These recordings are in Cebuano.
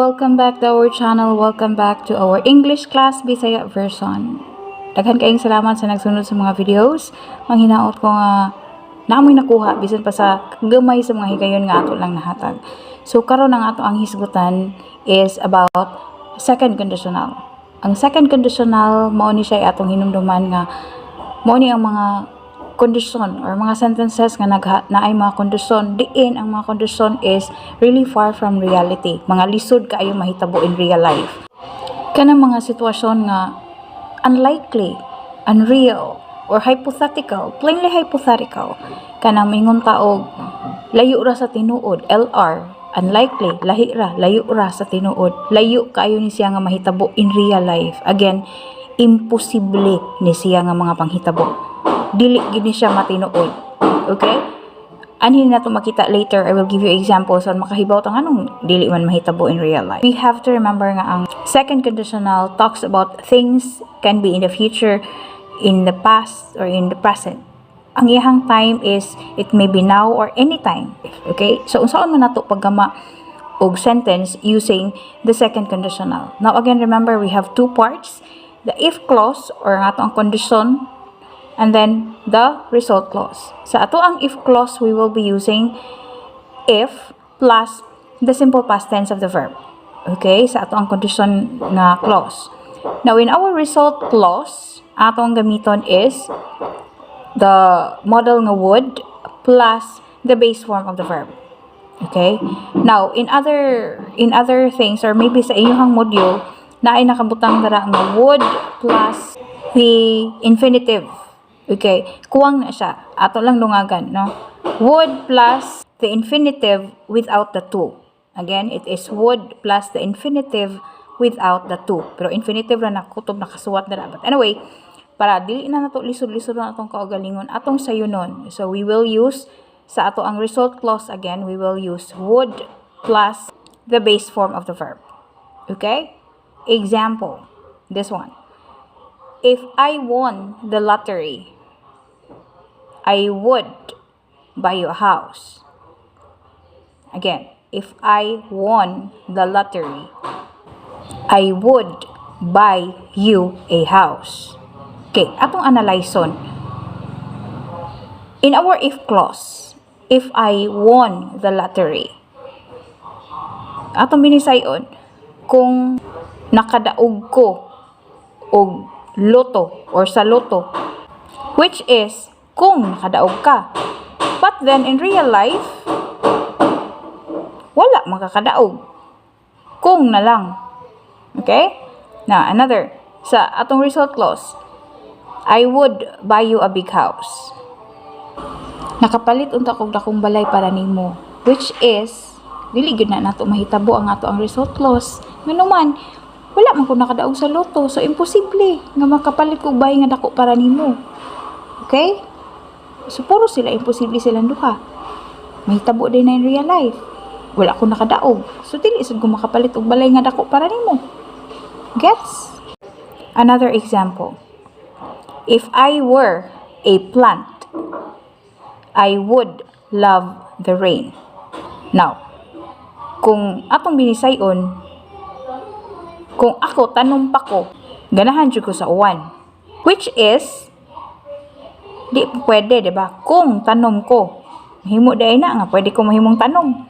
Welcome back to our channel. Welcome back to our English class Bisaya version. Daghan kaayong salamat sa nagsunod sa mga videos. Manghinaot ko nga naa moy nakuha bisan pa sa gamay sa mga higayon nga ato lang nahatag. So karon, ang ato ang hisgutan is about second conditional. Ang second conditional, mao ni siya atong hinumduman nga mao ni ang mga kondisyon or mga sentences nga nagha, naay mga kondisyon diin ang mga kondisyon is really far from reality, mga lisod kaayo mahitabo in real life, kanang mga sitwasyon nga unlikely, unreal or hypothetical, plainly hypothetical. Kanang mingon ta og layo ra sa tinuod, LR, unlikely, lahi ra, layo ra sa tinuod, layo kaayo ni siya nga mahitabo in real life. Again, imposible ni siya nga mga panghitabo, dili gyud ni siya matinuod. Okay? Anhin na to makita later. I will give you examples on makahibaw ta nganong dili man mahitabo in real life. We have to remember nga ang second conditional talks about things can be in the future, in the past, or in the present. Ang iyahang time is it may be now or anytime. Okay? So unsaon man nato paggama og sentence using the second conditional? Now again, remember we have two parts: the if clause or ang ato ang kondisyon and then the result clause. Sa ato ang if clause, we will be using if plus the simple past tense of the verb. Okay? Sa ato ang condition nga clause. Now, in our result clause, ato ang gamiton is the modal nga would plus the base form of the verb. Okay? Now, in other things or maybe sa inyong module, naay nakabutang dara nga would plus the infinitive. Okay, kuwang na siya. Ato lang dungagan, no? Would plus the infinitive without the to. Again, it is would plus the infinitive without the to. Pero infinitive ra na kutob nakasuwat na. But anyway, para dili na nato lisod-lisod na atong kaugalingon, atong sayunon. So we will use sa ato ang result clause, again, we will use would plus the base form of the verb. Okay? Example, this one. If I won the lottery, I would buy you a house. Again, if I won the lottery, I would buy you a house. Okay, atong analyson. In our if clause, if I won the lottery, atong binisayon, kung nakadaog ko og lotto or sa lotto, which is kung nakadaog ka. But then in real life, wala makakadaog. Kung na lang. Okay? Now, another. Sa atong result clause, I would buy you a big house. Nakapalit unta kog dakong balay para nimo. Which is, dili gyud na nato mahitabo ang ato ang result clause. Ngano man, wala man ko nakadaog sa lotto. So, imposible nga makapalit kog balay nga dako para nimo. Okay? So, puro sila, imposible silang duha. Mahitabo din na in real life. Wala ko nakadaog. So, dili sad ko makapalit og balay nga dako para nimo. Gets? Another example. If I were a plant, I would love the rain. Now, kung atong binisayon, kung ako tanom pa ko, ganahan jud ko sa uwan. Which is, di pwede, di ba? Kung tanom ko, mahimo diay na nga pwede ko mahimong tanom.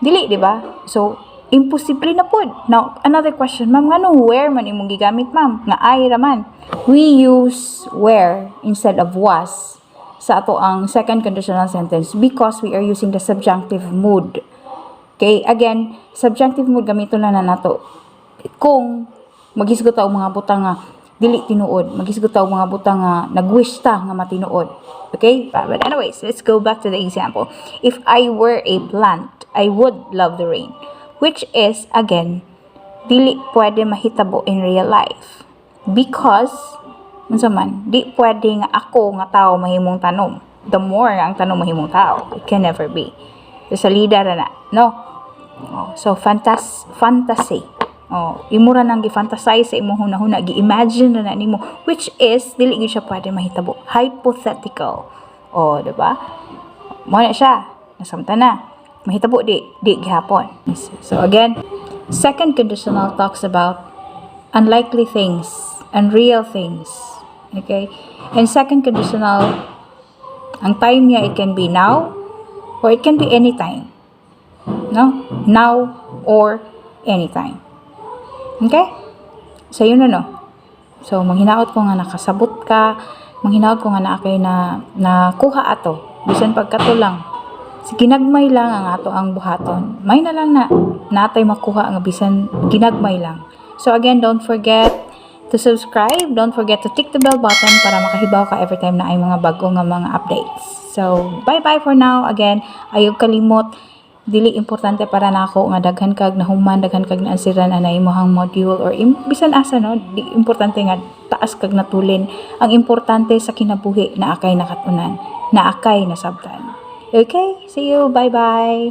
Dili, di ba? So, imposible na pod. Now, another question, ma'am, ngano were man imong gigamit, ma'am? Nga I ra man. We use were instead of was sa ato ang second conditional sentence because we are using the subjunctive mood. Okay, again, subjunctive mood gamiton lang na nato kung maghisgot ta og mga butang nga dili tinuod, maghisgot ta og mga butang nga nag-wish ta nga matinuod. Okay? But anyways, let's go back to the example. If I were a plant, I would love the rain. Which is, again, dili pwede mahitabo in real life. Because, unsa man, di pwede nga ako nga tao mahimong tanom. The more nga ang tanom mahimong tao, it can never be. So, sa lida ra na, no? Oh, so, fantasy. Oh, imo ra nang gi-fantasize sa imong hunahuna, gi-imagine ra na nimo, which is dili gyud siya pwede mahitabo. Hypothetical. Oh, di ba? Mao na siya. Nasamta na. Mahitabo di gihapon. So again, Second conditional talks about unlikely things, unreal things. Okay? And second conditional, ang time niya, it can be now or it can be anytime. No? Now or anytime. Okay? So, yun na, no? So, manghinaot ko nga nakasabot ka, manghinaot ko nga naa kay na nakuha ato. Bisan pagkato lang. Si ginagmay lang ang ato ang buhaton. May na lang na natay makuha nga bisan ginagmay lang. So again, don't forget to subscribe. Don't forget to tick the bell button para makahibaw ka every time naay mga bago nga mga updates. So, bye-bye for now. Again, ayaw kalimot, dili importante para nako nga daghan kag nahuman, daghan kag naansiran ana imong module or bisan asa, no, di importante nga taas kag natulin. Ang importante sa kinabuhi, naa kay nakatunan, naa kay nasabtan. Okay, see you, bye bye.